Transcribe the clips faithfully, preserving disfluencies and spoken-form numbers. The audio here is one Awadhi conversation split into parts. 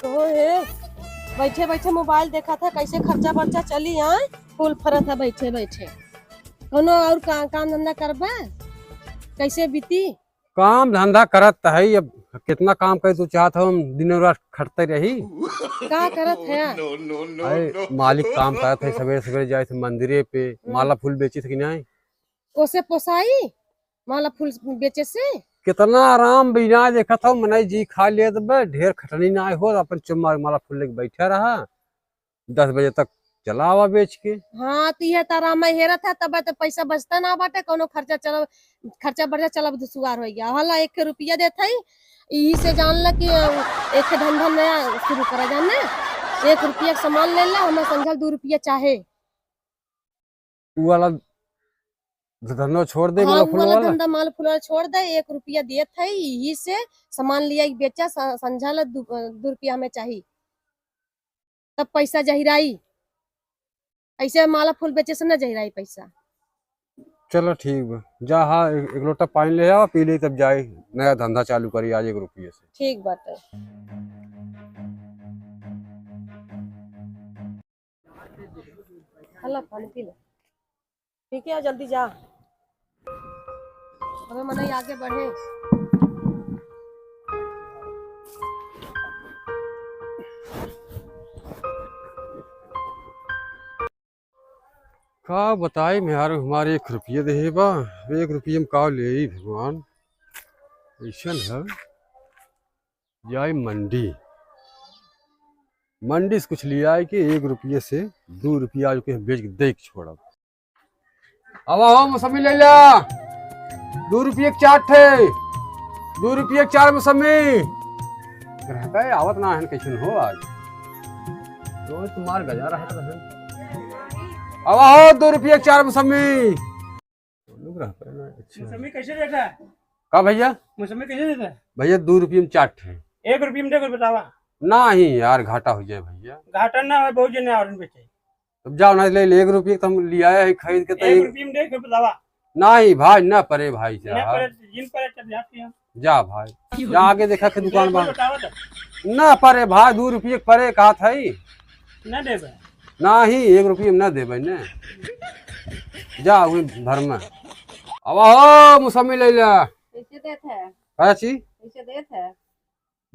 तो हे, बैठे बैठे मोबाइल देखत ह, कैसे खर्चा बर्चा चली, आय? फूल फरत ह बैठे बैठे। कौनो और का, काम धंधा करबा? कैसे बीती? काम धंधा करत त है, अब कितना काम करे तू चाहत हो, हम दिनों रात खटते रही। का करत है? अरे, मालिक काम करत है, सवेरे सवेरे जाए थे मंदिरे पे, हम्म। माला फूल बेची थे कि नहीं? ओसे पोसाई? माला फूल बेचे से? कितना आराम बिना देखत हो, मनई जी खा लेत बे, ढेर खटनी ना हो, अपन चुम्मा माला फूल लेके बैठा रहा, दस बजे तक चला आवा बेच के। हाँ, तो यह तारा मैं हेरत है, तब तो पैसा बचता ना बाटे, कौनो खर्चा चलब, खर्चा बढ़िया चलब दुसुआर हो गया। हला एक रुपया देत है, यही से जान ल कि एक धंधा नया शुरू करा जाने, एक रुपया के सामान ले ला, हमें संझल दू रुपया चाहे। उ वाला धंधा छोड़ दे, हाँ, माला उ फूल वाला वाला? धंधा माला फूल वाला छोड़ दे, एक रुपया देत है, यही से सामान लिया के बेचा, स-, संझा ला दू, दू रुपया हमें चाही, तब पैसा जहिराई। ऐसे माला फूल बेचे से ना जहिराई पैसा। चलो ठीक बा, जा, हाँ, एक, एक लोटा पानी ले आवा, पी ले, तब जाए नया धंधा चालू करी आज एक रुपये से। ठीक बाटे। हला पानी पी ले। ठीक है, जल्दी जा। अबे मनई आगे बढ़े। का बताई, मेहरारू हमारे एक रुपये देहे बा, एक रुपये में का लेई भगवान, ऐसन है। जाई मंडी, मंडी से कुछ लियाई के एक रुपये से दू रुपया आज के हम बेच के दे के छोड़ब। आवा हो, मौसमी ले ला, दू रुपये के चार ठे, दू रुपये के चार मौसमी। ग्राहक है, आवत ना है, कैसन हो आज? रोज तुम्हार गजा रहत रहन। आवा हो, दू रुपये के चार मौसमी। लोग रहते हैं ना, अच्छा। मौसमी कैसे देता है? का भैया? मौसमी कैसे देता है? भैया, दू रुपये में चार ठे। एक रुपये में देखो, बतावा। नहीं यार, घाटा हो जाए भैया। घाटा ना हो, बहुत जने और बेचे। तब जाओ ना, ले ले, एक रुपये तो हम ले आए हैं खरीद के, तो एक एक रुपये में देखो, बतावा। नहीं भाई, ना परे भाई ना साहब। परे, जिन परे, चल जाते हैं। जा भाई, जा आगे देखा के दुकान बा। बतावा तो। ना परे भाई, दू रुपये के परे का था ही? ना देबे। नाही, एक रुपये में ना देबे ने। जा, वही भर में। अब हो, मौसमी ले ला। कैसे देत है? का ची? कैसे देत है?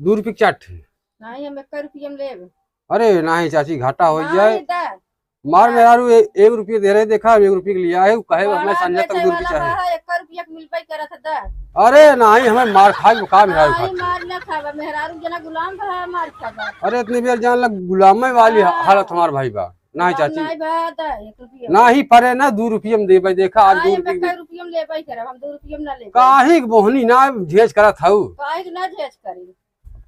दू रुपये के चार ठे। नाही, हम एक रुपये में लेब। अरे नाही चाची, घाटा हो नाही, जाए। दा। मार हाँ। मेहरारू ए-, एक रुपये दे रहे, देखा, हम एक रुपये के लिया है, उ कहे, बड़ा "हमें संजय तक बेचे दू रुपये वाला चाहे।" बा, एक रुपया के मिलबे करत है, दा। अरे नाही, हमें मार खाए, का मेहरारू नाही, खाते? मार ना खाबा, मेहरारू जना गुलाम बा, मार खाबा। अरे इतनी बेर जान लग, गुलामे वाली हा-, हाँ। हालत हमार भाई बा। नाही गुलाम चाची। नाही बा, दा, एक रुपया। नाही परे ना, दू रुपये में देबे, देखा, आज नाही, दू हम रुपये एक रुपया में लेबे करब, हम दू रुपया में ना लेबे। काहे के बोहनी ना झेज करत हऊ? काहे के ना झेज करी?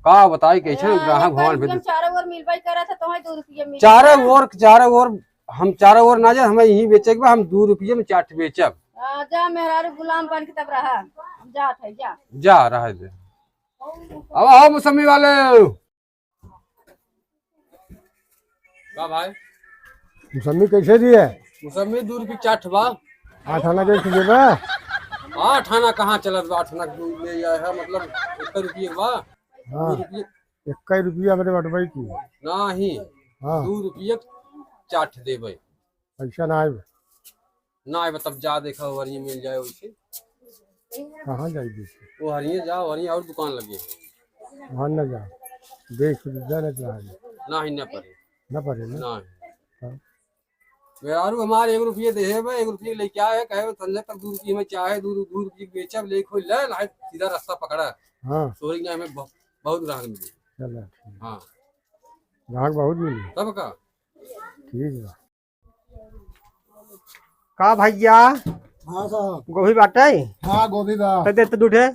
का बताई, कैसे ए, ग्राहक एक भगवान रुपया भेज में चारों ओर मिलबे करत है, तोहे दू रुपया मिले। चारों ओर, चारों ओर, हम चारों ओर ना जाए, हमें यहीं बेचे के बा, हम दू रुपये में चार ठे बेचब। आ, जा मेहरारू गुलाम बन के तब रहा, हम जात है, जा। जा, रहे दे। अब आओ मौसमी वाले। का भाई? मौसमी कैसे दिए? मौसमी दू रुपये चार ठे बा। आठ आना के एक ठे देबा? आठ आना कहाँ चलत बा? आठ आना के दू ले आए है, मतलब, एक रुपये बा। हाँ। दू रुपये। एक रुपया मेरे बटवाई की। नाही। हाँ। दू रुपये चार ठे देबे। पैसा ना आए। ना आए, तब जा देखा, हरिये मिल जाए वैसे। कहाँ जाई बेचे? वो हरिये जा, हरिये और दुकान लगे। वहाँ ना जा। देख, जा ना जा। नाही, ना परे। ना परे ना? नाही। हाँ। मेहरारू हमार एक रुपये देहे बा, एक रुपये लेके आए, कहे, "संजय तक दू रुपये में चाहे, दू, दू रुपये बेचब, ले खोल ले, नाही सीधा रास्ता पकड़ा।" हाँ। सोरी ना हमें ब-, बहुत ग्राहक मिले। चला, ठीक। हाँ। ग्राहक बहुत मिले। तब का? ठीक बा। का भैया? हाँ साहब। गोभी बाटे? हाँ, गोभी बा। तो दे तो दू ठे।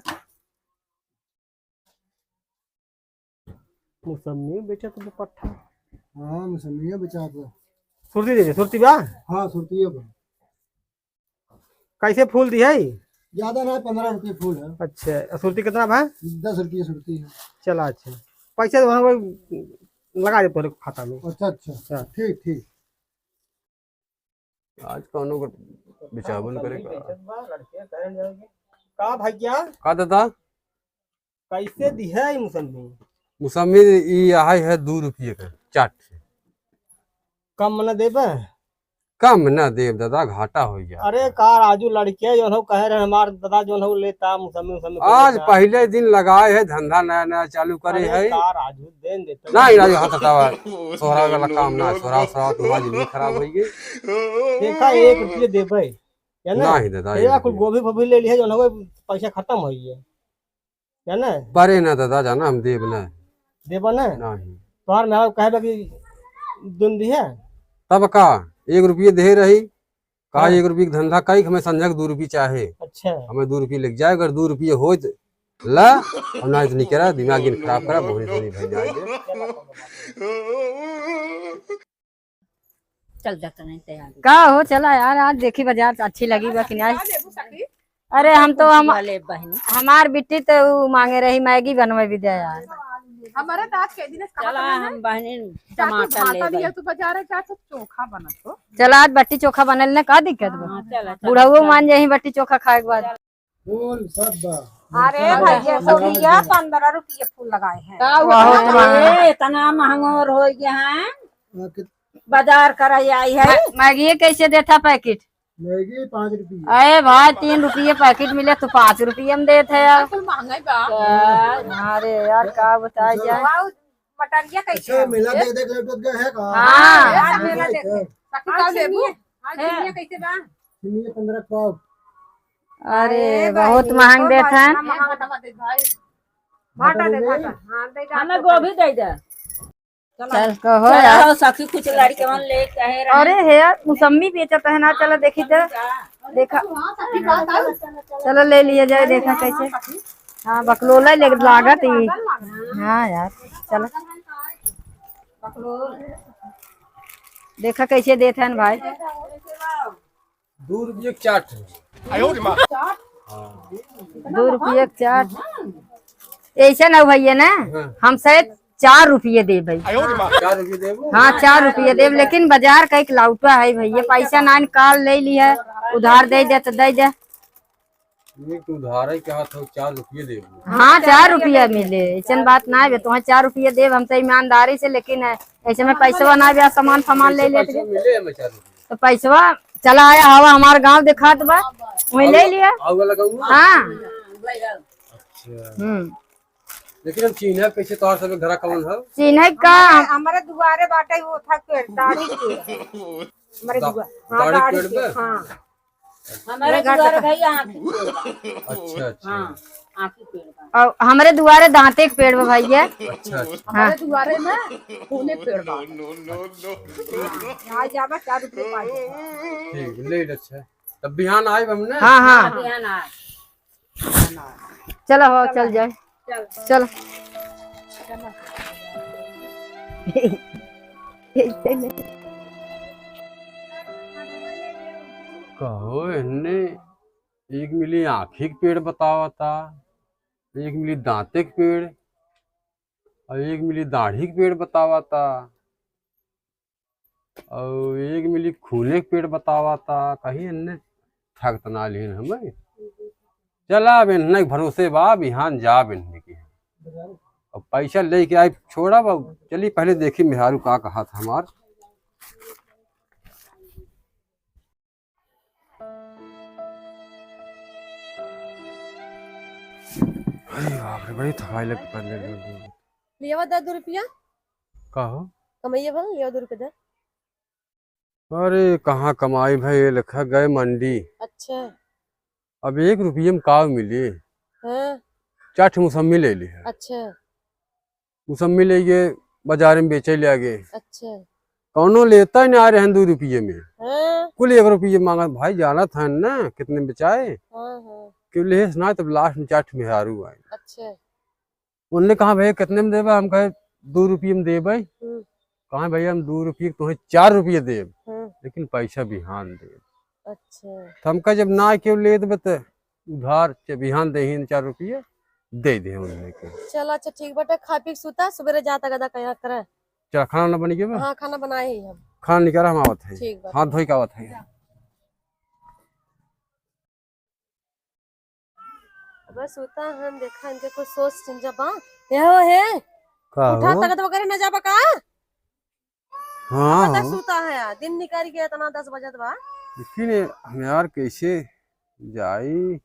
मौसमी बेचत बा पट्ठा। हाँ, मौसमिया बेचात बा। सुरती दे दे, सुरती बा? हाँ, सुरती बा। कैसे फूल दिहे? ज्यादा ना, पन्द्रह रुपये फूल है। अच्छा, और सुरती कितना बा? दस रुपये सुरती है। चला, अच्छा, पैसे तो वहाँ वही लगा दे तोरे खाता में। अच्छा, अच्छा। हाँ। ठीक, ठीक। आज कौनो को बेचाबो न करे का। का भैया? का दादा? कैसे दिहे ई मुसम्मी? मुसम्मी ई आहे है दू रुपये का चाट। कम न देबे? कम न देब दादा, घाटा होइ गया। अरे का राजू, लड़के जौन हो कहे रहे हमार दादा जौन हो लेता मुसम्मी, मुसम्मी को आज लेता। पहले दिन लगाए है, धंधा नया नया चालू करे अरे है। का राजू, देन देते। नहीं राजू, हाथ हटावा। सोहरा वाला काम ना, सोहरा, सोहरा तुम्हारी जिंदगी खराब होइ गई। देखा, एक रुपये देबे, है ना? नहीं दादा, ये एक कुल रुपये। गोभी फोभी ले लिया जौन हो, पैसा खत्म होइ गया। जाना? बारे ना दादा, जाना हम देब ना। देबा ना? नहीं। तोहार मेहरारू कहे बा कि दुन दिहे? तब का, एक रुपये दे रही, कहा हाँ। एक रुपये के धंधा कई, हमें संझा के दू रुपये चाहे। अच्छा। हमें दू रुपये लेके जाए, अगर दू रुपये होय त ला, और ना इतनी करा, दिमाग इन खराब करा, बोहनी सोनी भाई जाए दे। चल जाता नहीं तैयार। का हो, चला यार, आज देखी बाजार अच्छी लगी बा कि नहीं। का लेबू सखी? अरे हम तो हम वाले बहनी। हमार बिट्टी तो ऊ मांगे रही मैगी बनवे भी दे यार। हमारे तो आज के दिन से कहा चला था ना, हम बहनी चाचू टमाटर भाटा लेबे। दिया तू बाजार है, चाचू चोखा बनत हो। चला आज बट्टी चोखा बनल ने का दिक्कत बा? हाँ, चला, चला, बुढ़ऊ चला। मान जाही बट्टी चोखा खाए के बाद। फूल सब बा। अरे भैया, सब भैया, पन्द्रह रुपये फूल लगाए हैं। का हुआ? बहुत महंगा। ए, इतना महंगा और हो गया है। हाँ, कि- बाजार कराई आई है। मै-, मैगी कैसे देता पैकेट? मैगी पाँच रुपये। अरे भाई, तीन रुपये पैकेट मिले तो पाँच रुपये में देत है यार। कुल महंगाई बा। अरे यार, का बताया जाए? मटरिया कैसे अच्छा, है? मेला देख देख लौटत गए है का? हाँ। हाँ, मेला देख। सखी, का लेबू? आज चिनिया कैसे बा? चिनिया पन्द्रह पाव। अरे, अरे बहुत भाई, महंग तो देत है। इतना महंगा दवा दे भाई। भाटा दे, भाटा। हाँ, दे दे। हमें गोभी दे दे। चल, कहो चल, यार। आओ सखी, कुछ लड़के मन ले कहे रहे। अरे हे यार, मुसम्मी बेचत है ना, चलो देखी तो। देखा। चलो ले लिया जाए, देखा कैसे। हाँ, बकलोला ले लागत ही। हाँ यार, चलो। देखा कैसे देत है भाई। दू रुपये के चाट है। हाँ। दू रुपये के चाट। ऐसे ना भैया ना, हाँ। हम शायद चार रुपये देबे। चार रुपये देबो? हाँ, चार रुपये देब, लेकिन बाजार का एक लौटा है भैया, पैसा ना निकाल ले लिया, उधार दे दे तो दे दे। एक तो उधार है, कहा था चार रुपये देबो। हाँ, चार रुपये मिले, ऐसन बात ना है, तुम्हें चार रुपये देब हम तो ईमानदारी से, लेकिन ऐसे में पैसवा ना बा, सामान फामान ले पैसे लेते। मिले हमें चार रुपये। तो पैसवा चला आया हवा हमार गाँव देखात बा, वहीं ले लिया। आऊ वाला गाँव में? हाँ। अच्छा। हम्म। लेकिन हम चीन्हे कैसे तोहार सब घरा कौन है? चीन्हे का? हमारे, हमारे दुआरे बाटे वो था के, दाढ़ी के। हमारे दा-, दुआ-, हाँ, दाढ़ी दाढ़ी पेड़ के, पे? हाँ। हमारे मेरे घर दुआरे पे। भैया आँखी पेड़ बा। अच्छा, अच्छा। हाँ, आँखी पेड़ बा। और हमारे दुआरे दांते के पेड़ बा भैया। अच्छा, अच्छा। हाँ। हमारे दुआरे में खूने के पेड़ बा। आ जाबा, चार रुपये पाई। ठीक, ले ले, अच्छा। तब बिहान आइब हम ना? हाँ, हाँ। हाँ, बिहान आए। चलो, हो, चल जाए। चल। चल। कहो, इन्ने एक मिली आँखी के पेड़ बतावता, एक मिली दाँते के पेड़, और एक मिली दाढ़ी के पेड़ बतावता। और एक मिली खूने के पेड़ बतावता, कहीं इन्ने ठग त ना लिहन हमें। चला, अब इन्ने के भरोसे बा, बिहान जाब इन्ने के। अब पैसा लेके आई, छोड़ा बा, चली पहले देखी मेहरारू का कहा था हमार। अरे बाप रे, बड़ी थकाई लग पड़ गई। लियावा दा दो रुपया। का हो? कमाइए भला, लियावा दो रुपया दा। अरे, कहाँ कमाई भाई, ये लिखा गए मंडी। अच्छा। अब एक रुपये में का मिली? हाँ। चार ठे मौसम्मी ले ली है। अच्छा। मौसम्मी ले गए, बाजार में बेचे ले आगे। अच्छा। कौनो लेता ही ना रहे दो रुपये में। हाँ। कुल एक रुपये मांगा, भाई जानत है ना कितने में बेचाए? हाँ, हाँ। क्यों ले ना, तब लास्ट में चार ठे मेहरारू आए। अच्छा। उनने कहा, "भैया, कितने में देबा?" हम कहे, "दो रुपये में देबे।" हम्म। कहा, "भैया, हम दो रुपये के तुम्हें चार रुपये देब, हम्म। लेकिन पैसा बिहान देब।" अच्छा। तो हमका जब ना केहू ले देबे, तो उधार चे बिहान देही चार रुपये, दे दे उनने के। चल, अच्छा, ठीक बाटे, खा पी के सुता, सुबेरे जाता गदा कया करे। चल, खाना ना बनी के बा? हाँ, खाना बनाए ही हम। खाना निकाला, हम आवत है। ठीक बा। हाथ धोई के आवत है। जा। बस सुता हन, देखा इनके कुछ सोच चिंता बा। हे हो हे, का उठा हो? तकत वगैरह न जाबा का? हाँ पता हो। सुता है यार, दिन निकल गया, इतना दस बजत बा। लेकिन हम यार कैसे जाई?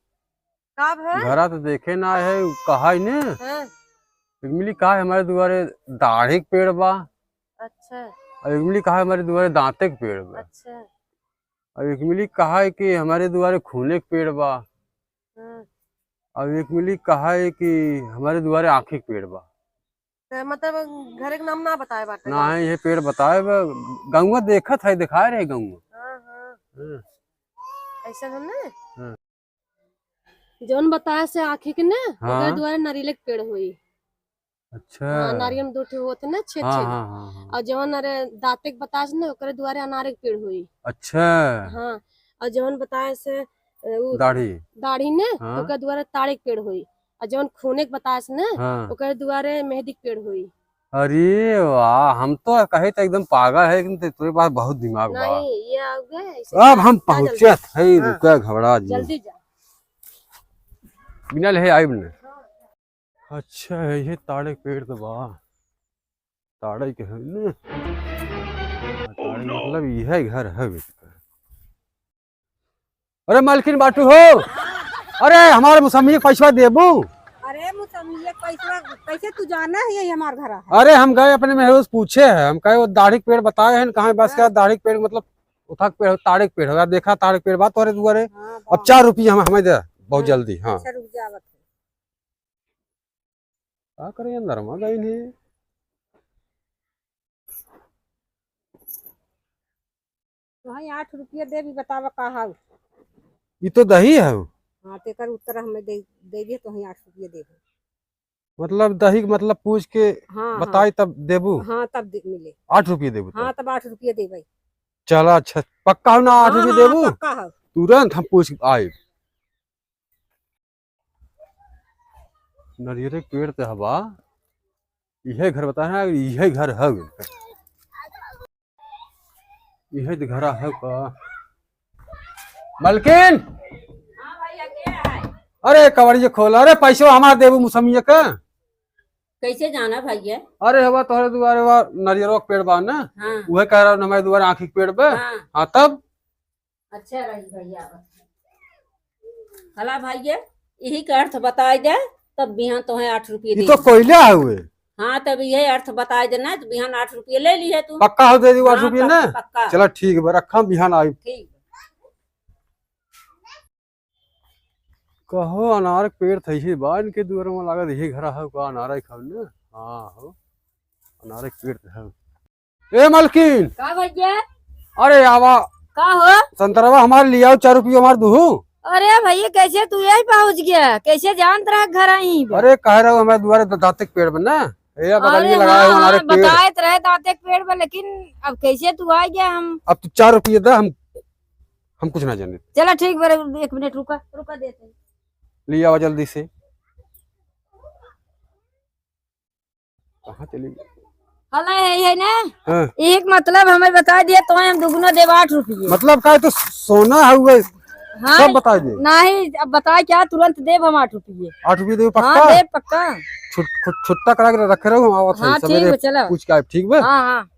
का भा? घरा तो देखे ना है, कहा ही ने। हाँ। एक मिली कहा है हमारे दुआरे दाढ़ी के पेड़ बा। अच्छा। और एक मिली कहा है हमारे दुआरे दांते के पेड़ बा। अच्छा। और एक मिली कहा है कि हमारे दुआरे खूने के पेड़ बा। हाँ। और एक मिली कहा है कि हमारे दुआरे आँखी के पेड़ बा। तो मतलब घरे के नाम ना बताए बाटे? ना है, ये पेड़ बताए बा, गौवा देखत है, दिखाए रहे गौवा। हाँ, हाँ। हाँ। ऐसा है ना? हाँ। जौन बताए से आँखी के ना, हाँ। ओकरे दुआरे नारियल के पेड़ होई। अच्छा। हाँ, नारियल में दो ठे होत ना, छेद हाँ, छेद। हाँ, हाँ, हाँ। और जौन अरे दाँते के बताए से ना, ओकरे दुआरे अनारे के पेड़ होई। अच्छा। हाँ, और जौन बताए से, अ, उ दाढ़ी। दाढ़ी ने, हाँ। ओकरे दुआरे ताड़े के पेड़ होई। और जौन खूने के बताए से ना, हाँ। ओकरे दुआरे मेहंदी के पेड़ होई। अरे वाह, हम तो कहे तो एकदम पागल है, लेकिन ते-, तोरे पास बहुत दिमाग बा। नहीं, ये आओगे, ऐसे अब जा, हम जा जल्दी। पहुँचत है, हाँ। रुका घबरा जी। जल्दी जा। बिना ले आइब ने। हाँ। अच्छा है, ये ताड़े के पेड़ तो बा। ताड़े के है ने? ताड़े मतलब यह घर है बेटा। अरे मालकिन बाटू हो, अरे हमारे मुसम्मी के पैसवा देबू? अरे मुसम्मी के पैसवा कैसे तू जाना है, यही हमार घर है। अरे हम गए अपने मेहरोज पूछे है, हम कहे वो दाढ़ी के पेड़ बताए हैं, कहाँ बस क्या हाँ। दाढ़ी के पेड़ मतलब उठा के पेड़ हो, ताड़े के पेड़ हो, देखा ताड़े के पेड़ बा तोरे दुआरे। हाँ, अब बा। चार रुपया हम, हमें दे, बहुत हाँ, जल्दी, हाँ। अच्छा रुक जा, आवत है। का करे अंदर में गई नहीं? तोहई आठ रुपया देबी, बतावा का हाउ? ई तो दही है। हाँ, तेकर उत्तर हमें दे, दे दिए, तोहई आठ रुपया देबे। मतलब दही के मतलब पूछ के हाँ, हाँ। बताई तब देबू? हाँ, तब दे, मिले। आठ रुपया देबू तब? हाँ, तब आठ रुपया देबे। चला अच्छा, पक्का हो ना आठ हाँ, रुपया हाँ, देबू? पक्का हो। तुरंत हम पूछ के आए। नरियरे के पेड़ ते हवा, इहे घर बता है, इहे घर है। इहे तो घरा है का? मलकिन! हाँ भैया, के है? अरे, कवड़िया खोल, अरे, पैसो हमार देबू मुसम्मिया का? कैसे जाना भैया? अरे, हवा तोहरे दुआरे वा नरियरवा के पेड़ बा ना? हाँ। उहे कह रहा हूँ, हमारे दुआरे आँखी के पेड़ बा। हाँ। हाँ, तब? अच्छा रही भैया, बस। हला भैया, यही का अर्थ बताए दे, तब बिहान तोहे आठ रुपये ई दे तो दी। कोयला हुए। हाँ, तब यही अर्थ बताए दे ना, तो बिहान आठ रुपये ले ली है तू। पक्का हो दे दी आठ हाँ, रुपये पक्का, ना? पक्का। चला ठीक बा, रखा बिहान आई। ठीक। कहो अनार के पेड़ थे ही बा इनके दुआर में लागत यही घर है का अनार है खाओ ना? हाँ हो। अनार के पेड़ थे। ए मलकिन। का भैया? अरे आवा। का हो? संतरवा हमार लियाओ चार रुपये हमार दुहू। अरे भैया कैसे तू यही पहुँच गया? कैसे जानत रहा घर आई? अरे कह रहा हूँ हमारे दुआरे द-, दाते के पेड़ में ना। ए बगल अरे में लगाए हाँ, हो अनार हाँ, के पेड़। बताए तो रहे दाते के पेड़ में, लेकिन अब कैसे तू आ गया हम? अब तू चार रुपये दे हम हम कुछ ना जाने। चला ठीक बा, एक मिनट रुका, रुका देते हैं। ले आवा जल्दी से। कहाँ चली गई? हला है, है ना? हाँ। एक मतलब हमें बता दिया तो हम दुगुना देब आठ रुपये। मतलब का है तो सोना है हुए, हाँ, सब बता दे। नहीं, अब बताए क्या, तुरंत देब हम आठ रुपये। आठ रुपये देब हाँ, पक्का? देब पक्का। छुट-, छुट-, छुट्टा करा के रखे रहो, हम आवत है हाँ, ठीक सवेरे है, चला। पूछ के आए, ठीक बा? हाँ, हाँ।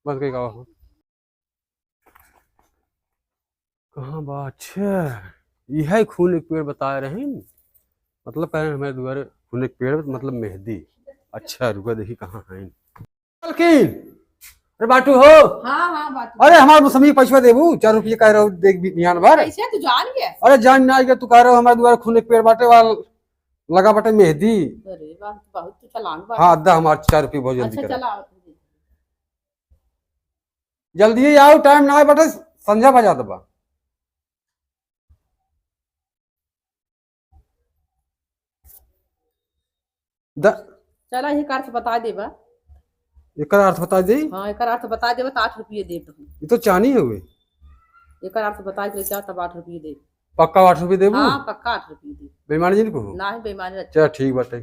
बस कहीं का हो। कहाँ बा? अच्छा, यह खून एक पेड़ बताए रहे न? मतलब कह रहे हैं हमारे दुआरे खून एक पेड़, मतलब मेहंदी। अच्छा, रुका देखी कहाँ है। मलकिन, अरे बाटू हो। हाँ, हाँ, बाटू। अरे हमारे मौसमी पैसवा देबू, चार रुपये कह रहे हो, देख भी बिहान भर। कैसे तू जान गया? अरे जान ना आइगा, तू कह रहे हो हमारे दुआरे खून एक पेड़ बाटे वाला लगा बाटे मेहंदी। अरे वाह, बहुत तू चालाक बाटे। हाँ, दा हमारे चार रुपये बहुत जल्दी अच्छा, करा। चला। जल्दी आओ, टाइम ना आए बटे, संझा बजा दबा। द- चला, यही का अर्थ बता देबा। एकर अर्थ बता दे। हाँ, एकर अर्थ बता देबा तो आठ रुपये देब हम। ये तो चानी हवे। एकर अर्थ बता दे, क्या तब आठ रुपये देब। पक्का आठ रुपये देबू? हाँ, पक्का आठ रुपये देब। बेईमानी जिन को हो? ना, बेईमानी रख। चल, ठीक बाटे।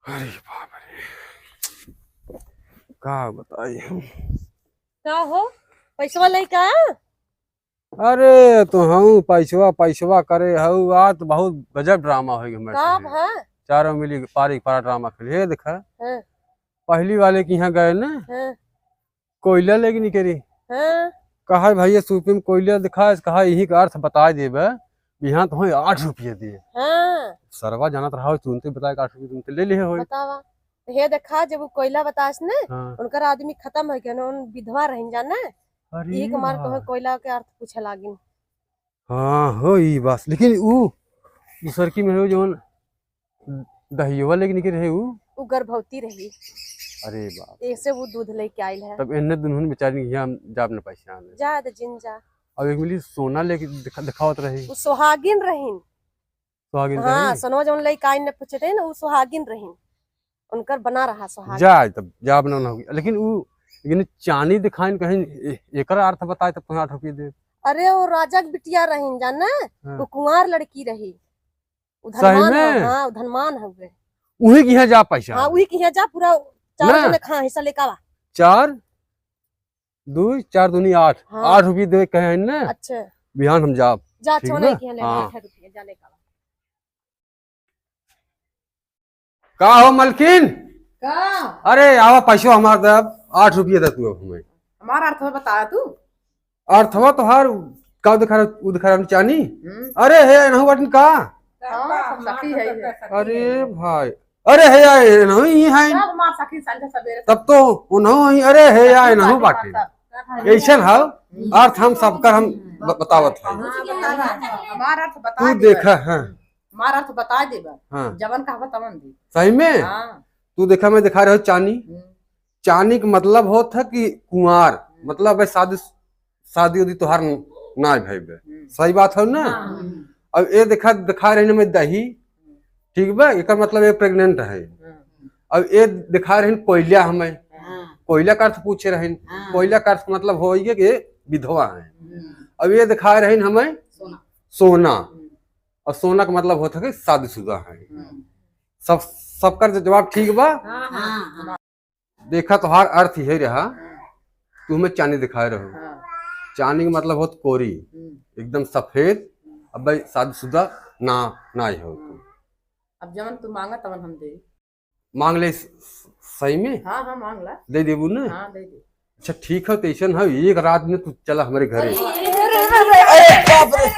अरे बाप रे, का बताई हम। का हो? पैसवा लेके आ। अरे तो हूँ पैसवा, पैसवा करे हऊ, आज तो बहुत गजब ड्रामा होई हमरे का साथे। भा? चारों मिली पारी पारा ड्रामा खेली। हे देखा, हाँ। पहली वाले के यहाँ गए ना, हाँ। कोयला लेके निकली। हाँ। कहा, "भैया, सूपी में कोयला दिखा," कहा, "यही का अर्थ बता देबे, बिहान तो होई आठ रुपया दिए।" हाँ। सरवा जानत रहा हो, तुरंते बताए के आठ रुपया तुरंते ले ले होई। बतावा। तो हे देखा, जब वो कोयला बतास ने, हाँ। उनकर आदमी खत्म हो गया ना, उन विधवा रहिन जाना। अरे यही के मार वाह। तोहे कोयला के अर्थ पूछे लागिन। हाँ, हो ई बात। लेकिन ऊ दूसर की में हो जौन दहियवा लेके निकले रहे ऊ? ऊ गर्भवती रही। अरे बाप। ऐसे वो दूध लेके आइल है। तब इन्हें दुन्हन बेचारी के यहाँ जाब न पहचान है। जा दे जिन जा। अब एक मिली सोना लेके दिखा-, दिखावत रही। वो सुहागिन रहीन। सुहागिन हाँ, रही? सोनवा जौन लेके आइन ने पूछे थे ना, वो सुहागिन रहीन। उनकर बना रहा सुहागिन। जा, तब जा बना ना होगी। लेकिन वो, लेकिन चानी दिखाइन कहीं ए-, एकर अर्थ बताए तब तुम्हें आठ रुपये दे। अरे, वो राजा के बिटिया रहीन जाना, हाँ। वो कुंवार लड़की रही। उ सही धनवान में? हउ, हाँ, उ धनवान हउवे। उही के यहाँ जा पैसा। हाँ, उही के यहाँ जा, पूरा चार ना। जने खा, हिस्सा लेके आवा। चार, दुई, चार दूनी आठ। हाँ। आठ रुपये दे कहे हैं ना। अच्छा। बिहान हम जाब। जा, ठीक छोने बा? के यहाँ ले हाँ। आठ रुपये, जा लेके आवा। का हो मलकिन? का? अरे, आवा, पैसो हमार दे, अब आठ रुपये दे तू अब हमें। हमार अर्थ बताया तू। अर्थवा तोहार का दिखा रहा, उ दिखा रहा चानी? हम्म। अरे हे, एनहु बाटिन का? हाँ, सब सखी है ये। अरे भाई, अरे हे, आए, एनहु ही है। सब हमार सखी संझा सबेरे। तब तो उन्हों ही, अरे हे, आए, एनहु बाटिन। सब। ऐसन है, हम्म। अर्थ हम सबकर हम ब-, बतावत है। हाँ, बतावा। हमार अर्थ बता तू देबा। देखा, हाँ। हमार अर्थ बता देबा। हाँ। जवन कहबा तवन दे। सही में? हाँ। तू देखा, मैं दिखा रहा हूँ चानी। हम्म। चानी के मतलब होत है कि कुंवार, हम्म। मतलब है शादी, शादी उदी तोहार न-, ना भई बे। हम्म। सही बात है ना? हाँ। अब ये देखा, दिखा रही ना मैं दही, हम्म। ठीक बा? एकर मतलब ये pregnant है। हम्म। अब ये दिखा रही कोयला हमें, हाँ। कोयला का अर्थ पूछे रही, हाँ। कोयला का अर्थ मतलब हो ये कि विधवा है। हम्म। अब ये दिखा रही हमें सोना। सोना, हम्म। और सोना का मतलब होत है कि शादीशुदा है। हम्म। सब, सबकर जवाब ठीक बा? हाँ, हाँ। हाँ। देखा, तोहार अर्थ यही रहा, हाँ। तू हमें चानी दिखाए रहो। हाँ। चानी के मतलब होत कोरी, हम्म। एकदम सफेद। हम्म। अब भाई, शादीशुदा ना, ना ही हो तू। हम्म। अब जवन तू मांगा, तवन हम दे। मांग ले स-, स-, सही में? हाँ, हाँ, मांग ला। दे देबू ना? हाँ, दे दे। अच्छा, ठीक है, तो ऐसन है, एक रात में तू चला हमारे घरे। अरे, अरे, अरे, अरे, बाप रे,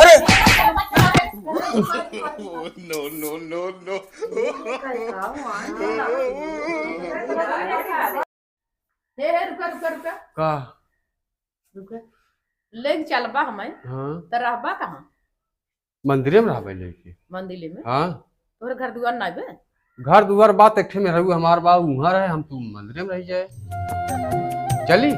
अरे। No, no, no, no। हे, हे, रुका, रुका, रुका। का? रुका। लेके चलबा हमें। हाँ। त रहबा कहाँ? मंदिरे में रहबे लेके। मंदिरे में? हाँ। तोहरे घर दुआर ना बे? घर दुआर बात एक ठे में रहू हमार बा, उहाँ रहे, हम तू मंदिरे में रह जाए। चली?